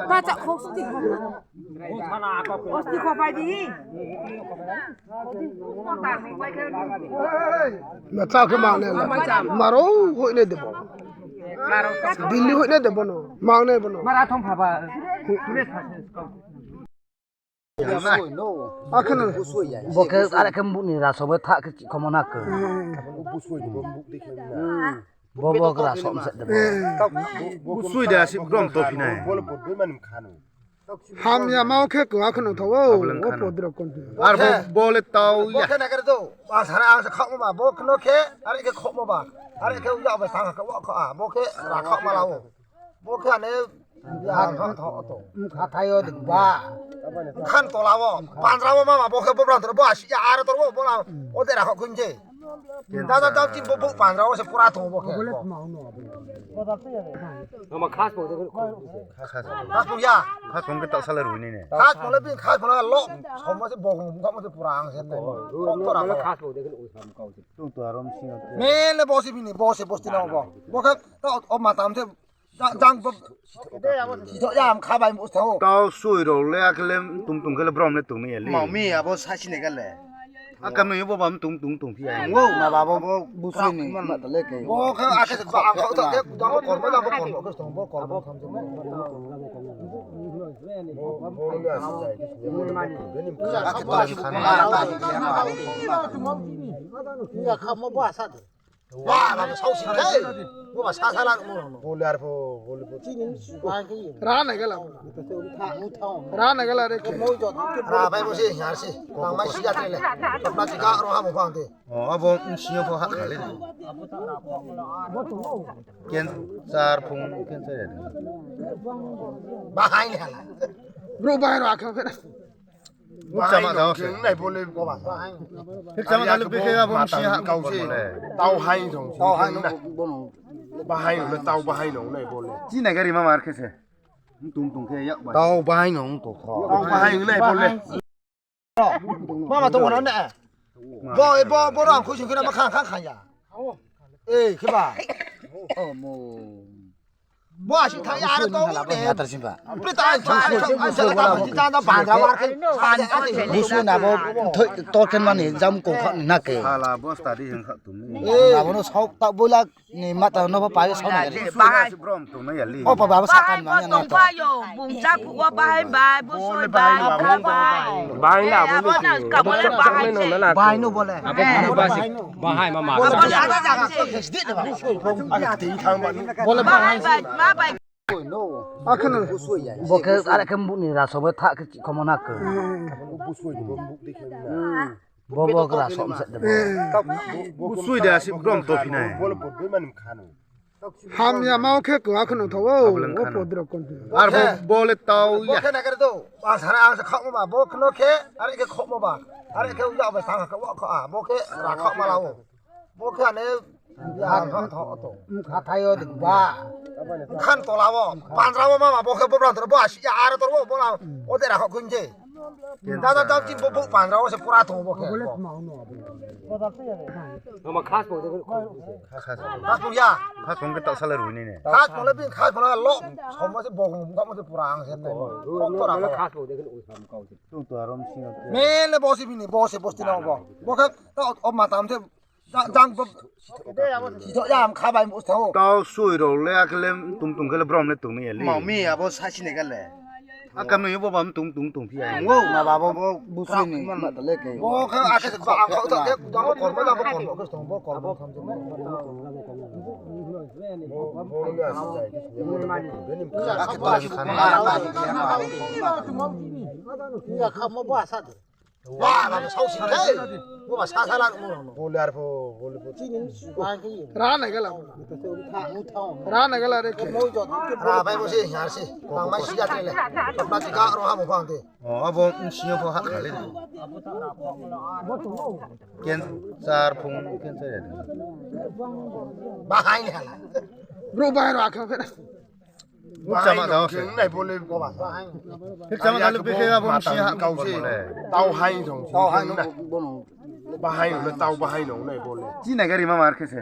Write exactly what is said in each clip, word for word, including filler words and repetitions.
Bacha kho sti kho. Sti kho pai di. Mata khe ma ne. Maro hoi ne debo. Dili hoi ne debo no. Ma ne bo no. Mara thong phaba. Akheno. Bo khe are khe buk ni raso bo tha khe khomo na khe. Bo bo kra som se de. Busui da si brom to phinai. Hamya ma khe ko akheno thawo. Abo le khano. O podro kon. Ar bo, bo le tau ya. Bo khe na khe do. Ba sara ang se khamo ba. Bo khno khe are khe khomo ba. Are khe ya ba sang khe wa kha. Bo khe ra khamo la o. Bo khe ane ya kha tho to. Kha thayo de ba. Khan to la o. Pandra o mama bo khe bo bran to bo asi ya ar to bo bo la. O de ra kho khun je. Da da da ti bo bo pandra o se pura to bo khe. Mama khas bo de. Khas bo ya. Khas bo ke ta sala rui ni ne. Khas bo le bin khas bo le lo. Somo se bo mo se pura ang se ne. Khas bo de. Tung tu arom sing. Me le bo se bini bo se bo sti na bo. Bo khe ta o matam se. Jang, jang, bo. Sitho ya, am kha bai bo tho. Tau sui rao le, akhe le, tum tum khe le brom le tum ya li. Mau mi, abo sa sini khe le. Akam no yo bo bam tum tum tum phi ya. Wo, ma ba bo, bo, bu sui ni, ma ta le ke. Bo khe, akhe se ba, ang kha ta ke, jang bo kor, bo jang bo kor, bo khe tong bo kor, bo tham tham. Akhe ta si khan. Ya kha mo ba sa de. Wa, ba sao si khe. Bo ba sa sa la mo. Bo le ar pho, bo le pho. Ra nai gala. Ra nai gala re khe. Ra bai bo si, yar si. Tang mai si ya tre le. Topna ti ga ro ha mo phang te. O, abo si yo pho ha kha le. Cancer phung, cancer ya. Bahai ni hala. Bro bahai ro akha khe. Chama da se. Nai bo le. Chama da le bikhe abo si ha kau se. Tau hai jong. Tau hai no. Bahai no, tau bahai no nai bo le. Chi nai gari ma mar khe se. Tung tung khe yak bai. Tau bahai no to. Tau bahai nai bo le. Mama to mo na. Bo, bo, bo rang khu sing khe na ma khang khang khang ya. Eh, khe ba. O mo. Bo asi thang ya, are to de. Yatar simba. Pri ta ai thang, ai thang, ai thang, ai thang, ai thang, ai thang, ai thang. Busu na bo, thoi, tor khen mani, jam kong kha ni na ke. Hala, bo study hing kha tum ni. Eh. Abo no sok ta boila ni mata no bo pai sok na. Bahai. Brom tum na ya li. O pa ba sa kan ma ya na to. Bung cha phu wa bahai bai, busu bai, bahai. Bahai na bo ni. Ka bo le bahai. Bahai no bo le. Abo bahai. Bahai mama. Bo le bahai. Akheno. Bo khe are khe buk ni raso bo tha khe khomo na khe. Bo bo kra som se de. Busui da si brom to phinai. Hamya ma khe ko akheno thawo. O podro kon. Ar bo, bo le tau ya. Bo khe na khe do. Ba sara ang se khamo ba. Bo khno khe are khe khomo ba. Are khe ya ba sang khe wa kha. Bo khe ra khamo la o. Bo khe ane ya kha tho to. Kha thayo de ba. Khan to la o. Pandra o mama bo khe bo bran to bo asi ya ar to bo bo la. O de ra kho khun je. Da da da ti bo bo pandra o se pura to bo khe. Mama khas bo de. Khas bo ya. Khas bo ke ta sala rui ni ne. Khas bo le bin khas bo le lo. Somo se bo mo se pura ang se ne. Khas bo de. Tung tu arom sing. Me le bo se bini bo se bo sti na bo. Bo khe ta o matam se. Jang, jang, bo. Sitho ya, am kha bai bo tho. Tau sui rao le, akhe le, tum tum khe le brom le tum ya li. Mau mi, abo sa sini khe le. Akam no yo bo bam tum tum tum phi ya. Wo, ma ba bo, bo, bu sui ni, ma ta le ke. Bo khe, akhe se ba, ang kha ta ke, jang bo kor, bo jang bo kor, bo khe tong bo kor, bo tham tham. Bo, bo, ya, si jai, si jai. Akhe ta si khan. Ya, kha mo ba sa de. Wa, ba sao si khe. Bo ba sa sa la mo. Bo le ar pho, bo le pho. Ra nai gala. Ra nai gala re khe. Ra bai bo si, yar si. Tang mai si ya tre le. Topna ti ga ro ha mo phang te. O, abo si yo pho ha kha le. Cancer phung, cancer ya. Bahai ni hala. Bro bahai ro akha khe. Chama da se. Nai bo le. Chama da le bikhe abo si ha kau se. Tau hai jong. Tau hai no bo no. Bahai no, tau bahai no nai bo le. Chi nai gari ma mar khe se.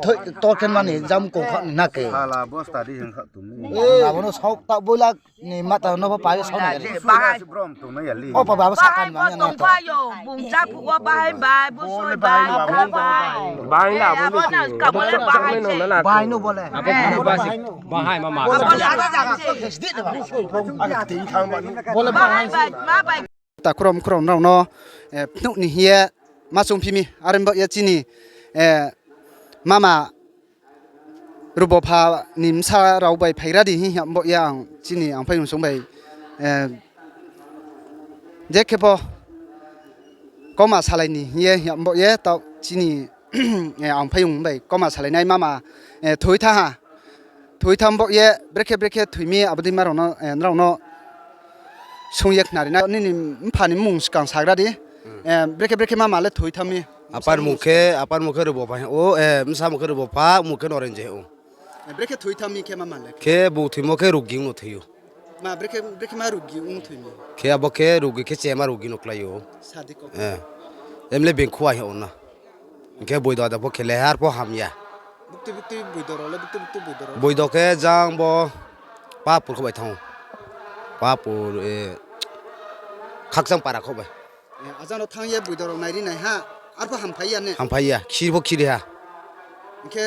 thoi, tor khe mani jam kong kha ni na ke. Sala bo study hing kha tumi. Abo no saoh ta boila ni mata no pho pai saoh na ya. Brom tong na ya li. O pa ba sakan ma ya na to. Bung cha phu wa bahai bai, bu soi bai, bahai bai. Bahai na bo ni. Bahai no bole. Bahai mama. Bole bahai. Takhu rao mkhu rao nrao no, eh, phnuh ni hing ye ma choungphi mi, are bo ye chini, eh, mama Rubopha ni bsa rao bai phaigra di hing ya bo ye ang chini angphaiyong song bai, eh, je khe pho kauma salai ni hing ye hing ya bo ye taoh chini, eh, angphaiyong bai kauma salai nai mama, eh, thoi thanng ha. Thoi thanng bo ye brekhe brekhe thoi mi abo dei ma rao no, eh, nrao no sung ye khnari na. Nini mpha ni mmung skang sagra di. Eh, brekhe brekhe mama le thoi thanng mi. Apa ni mmung khe, apa ni mmung khe Rubopha hing ou, eh, bsa mmung khe Rubopha, mmung khe Norenjoy hing ou. Eh, brekhe thoi thanng mi khe mama le? Khe bung thoimo khe rugi ong no thoi ou. Ma brekhe, brekhe ma rugi ong thoi mi? Khe abo khe rugi khe chema rugi no klái ou. Sa di ko. Eh. Emle bengkhu ai hing ou na. Hing khe boido ada pho khe le har pho hamya. Bukti bukti boido rao le, bukti bukti boido rao. Boido khe jang bo Papur kho bai thanng ou. Papur, eh, Khakchang para kho bai. Eh, ajang no thanng ye boido rao nairi nai ha, arpho hamphai ya ne? Hamphai ya, khiri pho khiri ha. Hing khe,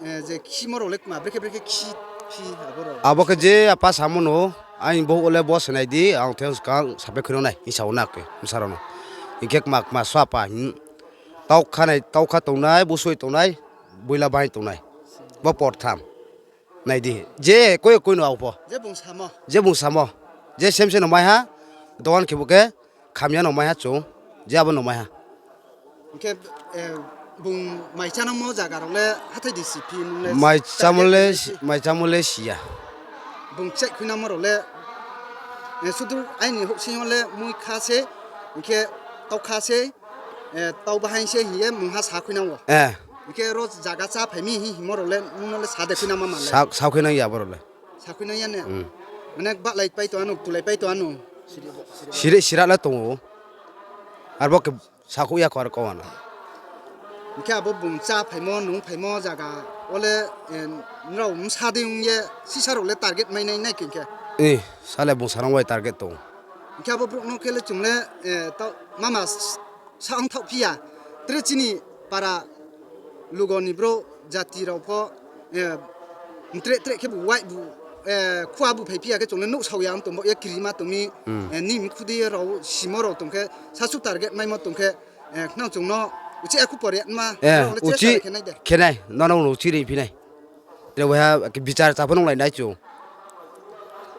eh, je khimo rao le kma, brekhe brekhe khi, khi abo rao? Abo khe je apa samo no, aini bouh wo le bo se nai di, ang the skang sapai khui no nai, hing sa ou na khe, bsa rao no. Hing khe kma kma so apa, hmm. Taukha nai, taukha tongnai, busoi tongnai, boila bahai tongnai. Bo portham. Nai di. Je koi koi no abo pho. Je bung samo. Je bung samo. Je sem se no mai ha. Dogan khe bo khe khamya no mai ha chung. Je abo no mai ha. Hing khe, eh, bung mai chánamo zaga rao le hathái di si phi nung le? Mai chámo le si ya. Bung check khuinamo rao le, eh, sudu aini houhsing yo le mui kha sei, hing khe taukha sei, eh, tau bahai se hing ye mungha sa khuinang ou. Eh. Hing khe ro zaga chá phai mi hing hingmo rao le, nung no le sa de khuinang ma ma le? Sa, sa khuinang ya abo rao le. Sa khuinang ya ne? Hmm. Mane bahlai pai tong ano, tulai pai tong ano? Siri, sira le tong ou. Arbo khe sakhouh ya kho ar kau ano. Hing khe abo bung chá phaimo, nung phaimo zaga wo le, eh, nrao bsa dei ong ye, sisa rao le target mai nai nai khe hing khe? Eh, sa le bung sa nang bai target tong ou. Hing khe abo brouh no khe le chung le, eh, taoh mama s-, sa ong thaoh phi ya. Tre chini para lugo ni brouh jati rao pho, eh, mtre tre khebu waibu, eh, khua bu phai phi ya khe chung le nuhsao ya ong tong bo ye kiri ma tong mi, eh, ni mkhu dei rao simo rao tong khe, sasu target maimo tong khe, eh, khnang chung no uchih akhu pore ma, eh, rao le uchih chesa khe nai de. Khe nai, nono uchih ri phi nai. Tre waiha bichar chá pho nunglai nai chung.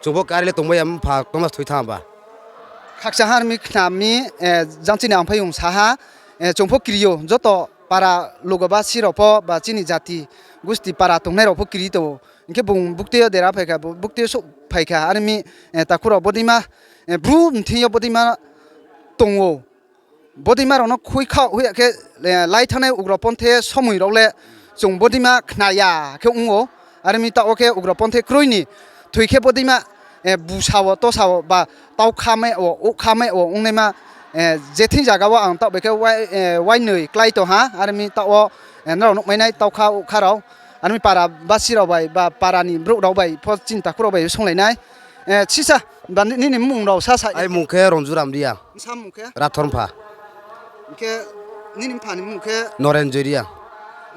Chung pho kari le tongbai ya, mpha tongma thoi thanng ba. Khakchang ha armi khna mi, eh, jang chini angphaiyong sa ha, eh, chung pho kiri ou, joto para lugo basi rao pho, ba chini jati, gusti para tongnai rao pho kiri tong ou. Hing khe bung buktui yo dera phai kha, bu-, buktui yo souhphai kha, armi, eh, takhu rao bodeima, eh, bru mthing yo bodeima tong ou. Bodeima rao no khui khaoh hoih ya khe, eh, lai thanngnai ugroponthe somoi rao le chung bodeima khna ya khe ong ou. Armi taoh wo khe ugroponthe kroi ni thoi khe bodeima, eh, busa wo, tosa wo, ba taukha mai wo, ouhkha mai wo ongnaima, eh, je thing zaga wo ang taoh bai khe wai-, eh, wainoi klái tong ha, armi taoh wo, eh, nrao nuhmai nai taukha, ouhkha rao, armi para basi rao bai, ba para ni brouh rao bai pho chini takhu rao bai songlai nai. Eh, sisa, ba ni-, nini mmung rao sa sa. Ai mmung khe Ronjuram Reang. Bsa mmung khe? Rathormpha. Hing khe nini mpha ni mmung khe? Norenjoy Reang.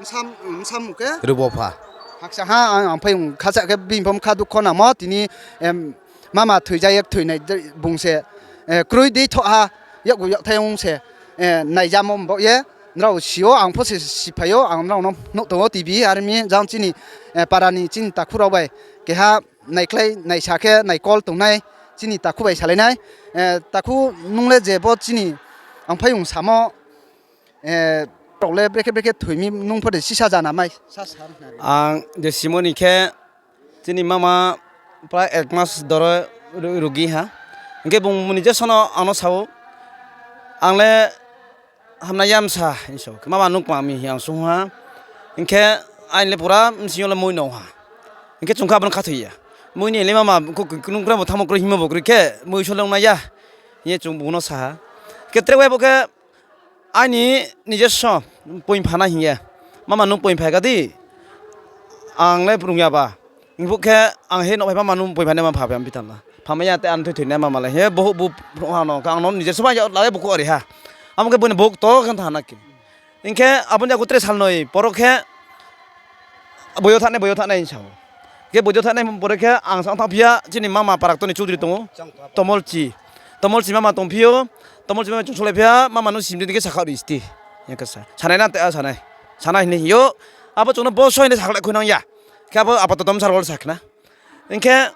Bsa, bsa mmung khe? Rubopha. Hakcha ha, ang, angphaiyong khacha khe bini pho bkha dukho nangmo, tini, em, mama thoi ja ye thoi nai bung se, eh, kroi dei thoh ha, yakgu yakthai ong se, eh, naijamo mbaoh ye, nrao si ou, ang pho se siphai ou, ang nrao no nuh tong ou T V, armi jang chini, eh, para ni chini takhu rao bai, keha naikhlai, naisa khe, naikol tongnai, chini takhu bai salai nai, eh, takhu nung le je bo chini angphaiyong samo, eh, rao le brekhe brekhe thoi mi nung pho de sisa jana mai, sa sa. Ang je simo ni khe, chini mama prai ek mas doro ru-, rugi ha. Hing khe bung muni je sono ang no sa ou, Ang le hamnai ya bsa hing sa ou, mama nung kma mi hing ang sung ha. Hing khe aini le pura bsing yo le mui no ha. Hing khe chung khe abo no khathoi ya. Mui ni le mama, nung kra bo thanngmo kroi hingmo bo kroi khe mui so le ong nai ya, hing ye chung bung no sa ha. Khe tre wai bo khe aini nijesso poing pha nai hing ye, mama nung poing phai kha di, ang le brung ya ba. Hing phuh khe ang he no phai mama nung poing phai nai ma pha phai ang bitham la. Pha mai ya te ang thoi thoi nai mama le. He bohouh bu phnuh ha no, ang no nijesso ba ya la ye bukhuh ari ha. Amo khe bini bouh to khe tha na khe. Hing khe abo ni yaku tre sal noi poro khe boi yo thanng nai, boi yo thanng nai hing sa ou. Khe boi yo thanng nai pore khe ang sa thanngphi ya, chini mama para ktor ni chudri tong ou. Tomolchi. Tomolchi mama tongphi ou. Tomolchi mama chung solai phi ya, mama nung sim di khe sakhaoh ri sti. Sanai na te a sanai. Sanai hing yo. Abo chung no bo soi ni sakhlai khui nang ya. Khe abo apato tom sar wal sa khna. Hing khe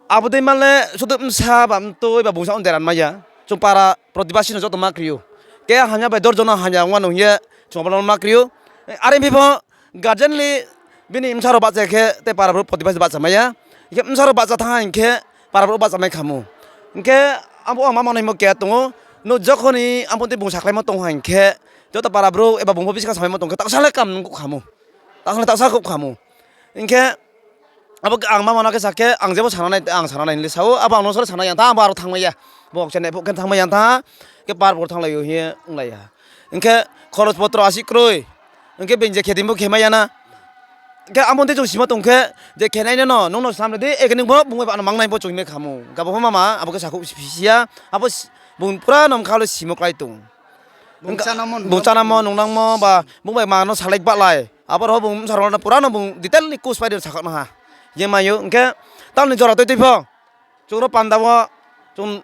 abo dei ma le sudu bsa ba mtoi ba bungsa ong dera mai ya. Chung para protibasi no joto ma kri ou. Khe hamya bai dorjon no hamya ongma no hing ye chung abo no ma kri ou. Are phi pho guardian le bini bsa rao bahcha khe te para brouh protibasi bahcha mai ya. Hing khe bsa rao bahcha thanng ha hing khe para brouh bahcha mai kha mu. Hing khe abo ang ma manaimo keha tong ou. Nung jokhoni abo dei bung sakhlaimo tong ha hing khe joto para brouh eba bung pho buskang samaimo tong khe taohsa le kam nung kouh kha mu. Taohsa le taohsa kouh kha mu. Hing khe abo ang ma mano khe sa khe ang jebo sana nai, ang sana nai hing le sa ou, abo ang no sole sana yang tha, abo aro thanngmai ya. Bo aokchai nai phuh khe thanngmai yang tha, khe par por thannglai ou hing ye onglai ha. Hing khe khoros potro asi kroi. Hing khe being je khe di bo khe mai ya na. Hing khe abo dei chung sima tong khe, je khe nai no, nung no sam ri di, eke nung bo bung bai ba no mang nai bo chung hing mai kha mu. Hing khe abo pho mama abo khe sakhouh si ya, abo bung pura no mkha le simo klái tong. Bung chánamo, nungnangmo ba bung bai ma no salai bahlai. Abo rao bung bsa rao no pura no bung detail ni kus pai de sakhaoh na ha. Ye mai ou, hing khe taoh ni jora toi tui pho. Chung ro panda wo, chung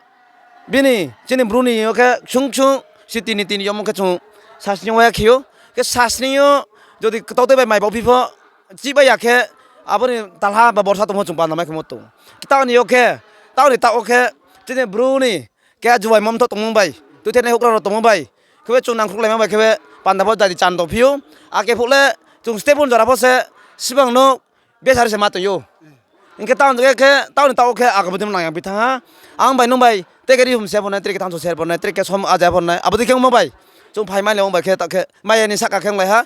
bini, chini bru ni yo khe ksung ksung, si tini tini yomung khe chung sasning wai ya khe ou. Khe sasning yo, jodi ktautei bai mai baoh phi pho, chih bai ya khe, abo ni talha ba borsa tongmo chung panda mai khe mo tong. Taoh ni yo khe, taoh ni taoh wo khe, chini bru ni, khe juaimo mthoh tongmung bai, tuithenai houhgra rao tongmung bai, khe chung nangkhruhlaimo bai khe panda pho jadi chan tong phi ou. Ake phuh le, chung step un jora pho se, sibang no, besari se ma tong ou. Hing khe taoh ni taoh wo khe aga bodei nang ya bi thanng ha. Ang bai nung bai tre khe rihum se bo nai, tre khe thanngso se bo nai, tre khe som aja bo nai, abo dei khe ongmo bai chung phai mai le ong bai khe taoh khe maya ni sahka khe onglai ha.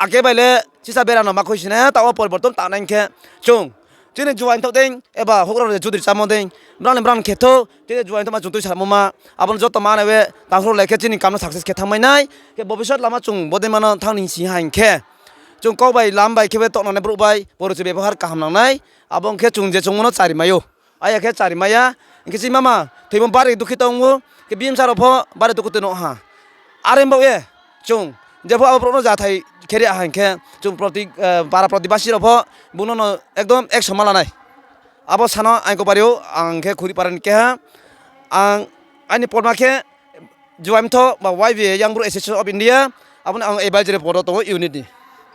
Ake bai le sisa bera no ma khuisinai ha, taoh wo poriborton tangnai hing khe chung chini juaing thoh dei, eba houhgra rao je chudri chámo dei, brang ni brang khe thou, chini juaing thohma chung tuisalmo ma, abo no joto manai ye tangkhruhlai khe chini kam no success khe thanngmai nai, khe bobisot lama chung bodei ma no thanng ni si ha hing khe, chung kau bai lam bai khe be toh nangnai brouh bai, porichoi bebohar kaham nangnai, abo ong khe chung je chungmo no chari mai ou. Aya khe chari mai ya, hing khe chini mama thoimo bari dukhi tong ou, khe bimsa rao pho bari dukhu tong ha. Are baoh ye, chung, jepho abo brouh no jathai khe ri ha hing khe, chung para protibasi rao pho, bung no no ekdom action ma la nai. Abo sano ang ko pari ou, ang khe Khuripara ni keha, ang aini porma khe, Juaimtho ba Y B A, Young Bru Association of India, abo ni ang advisory board wo tong ou unit ni.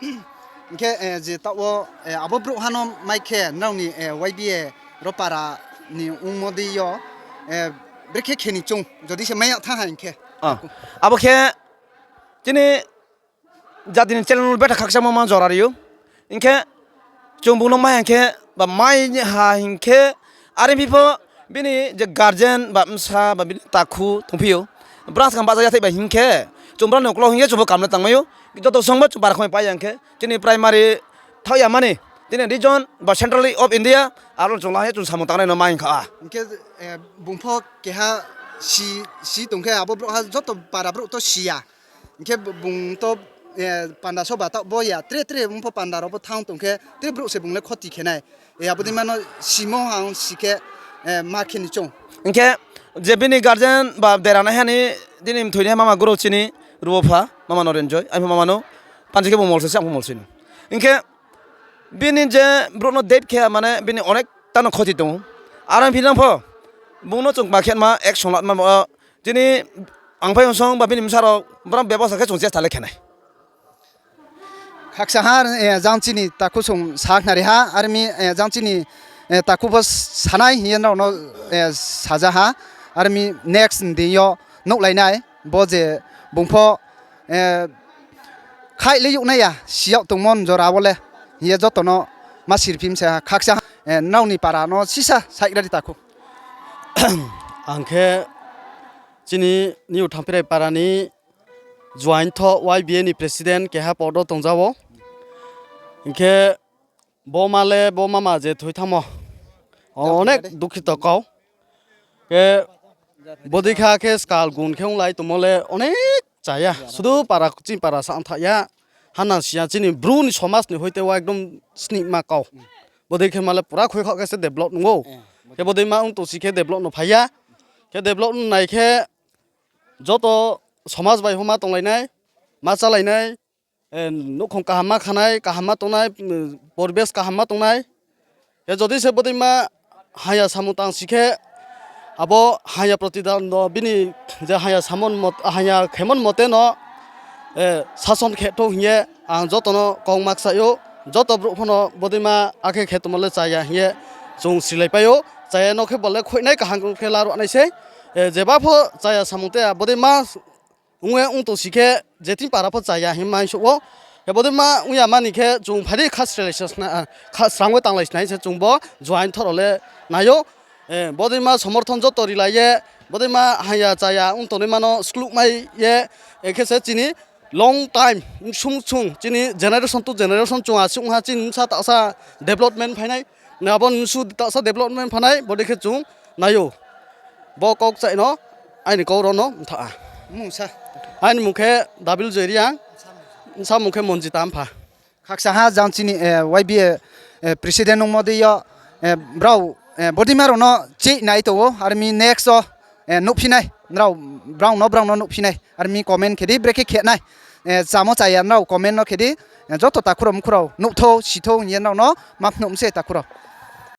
Hing khe, je taoh wo, abo brouhha no mai khe nrao ni Y B A ro para ni ongmo dei yo, brekhe khe ni choung, jodi se mai yag thanng ha hing khe. Abo khe chini jati ni channel betha khakchangmo ma jora ri ou. Hing khe chung bung no mai ha hing khe, ba mai ha hing khe, are phi pho bini je guardian ba bsa ba bini takhu tongphi ou. Brang skang bahcha yathai bai hing khe, chung brang ni uklau hing ye chung pho kam le tangmai ou. Joto song bo chung para khomai pai ya hing khe, chini primary thaoh ya mani, chini region ba centrally of India, aro chung la ye chung samung tangnai no mai hing kha. Hing khe, bung pho keha si tong khe abo brouhha joto para brouh to si ya. Hing khe bung to panda soba taoh bo ya, tre tre bung pho panda rao pho thanng tong khe, tre brouh se bung le khoti khe nai. Abo dei ma no simo ang si khe, ma khe ni choung. Hing khe je bini guardian ba dera naiha ni, bini mthoi naiha mama gurou chini Ruopha, mama no Renjoy, ang pho mama no panji khe bung molsoi se, ang pho molsoi no. Hing khe bini je brouh no date khe mane bini onek ta no khoti tong ou. Are phi nang pho, bung no chung kma khe ma action la ma, chini ang phai ong song ba bini bsa rao, brang bebosta khe chung chesta le khe nai. Khaksa ha, jang chini takhu song sakhnari ha, are mi, jang chini takhu pho sanai hing ye nrao no saja ha, are mi next ni deing yo nuhlai nai, bo je bung pho khaih le youh nai ya, si yag tongmo jora wo le, hing ye joto no ma sirphi mi se ha. Khaksa ha, nrao ni para no sisa saigra di takhu. Ang khe chini New Thamphirai para ni joaintho Y B A ni president keha pod wo tongja ou. Hing khe bo ma le bo mama je thoi thanngmo, onek dukhito kau. Khe bodei kha khe skal gun khe onglai tongmo le onek cha ya. Sudu para, chini para sa ong tha ya. Hana si ya chini Bru ni somaj ni hoite wa ekdom snihma kau. Bodei khe ma le pura khuikhaoh khe se develop nung ou. Khe bodei ma ong tongsi khe develop no phai ya. Khe develop no nai khe joto somaj bai homa tonglai nai, ma chálai nai, nouhkhong kaham ma kha nai, kaham ma tongnai, poribesh kaham ma tongnai. Khe jodi se bodei ma haya samung tang si khe, abo haya protidando bini je haya khemo ni mote no sason khe thou hing ye ang joto no kau ma kchai ou. Joto brouh pho no bodei ma akhe khe tongmo le cha ya hing ye chung srilaipai ou. Cha ya no khe bo le khuinai kaham khe laruh nai sei. Jeba pho cha ya samung te a bodei ma ong ye ong tongsi khe je thing para pho cha ya hing ma hing souh ou. Khe bodei ma ong ya mani khe chung phai di kha srang ye tanglai snai se chung bo joaintho rao le nai ou. Bodei ma somorthon joto rilai ye, bodei ma haya cha ya ong tongnaima no skluhmai ye, khe se chini long time sung sung chini generation to generation chung asuh ong ha chini bsa tahsa development phai nai. Abo bsa tahsa development phai nai, bodei khe chung nai ou. Bo kau kchai no aini kau rao no mtha a. Aini mung khe Dabil Joy Reang, bsa mung khe Monjita Mpha. Khaksa ha jang chini Y B A president ongmo dei yo, brao bodei ma rao no chih nai tong ou, are mi next wo nuhphi nai, brao no, brao no nuhphi nai, are mi comment khe di, brekhe khe nai. Chamo cha ya nrao comment no khe di, joto takhu rao mkhu rao nuh thou, si thou hing ye nrao no ma phnuh mi se takhu rao.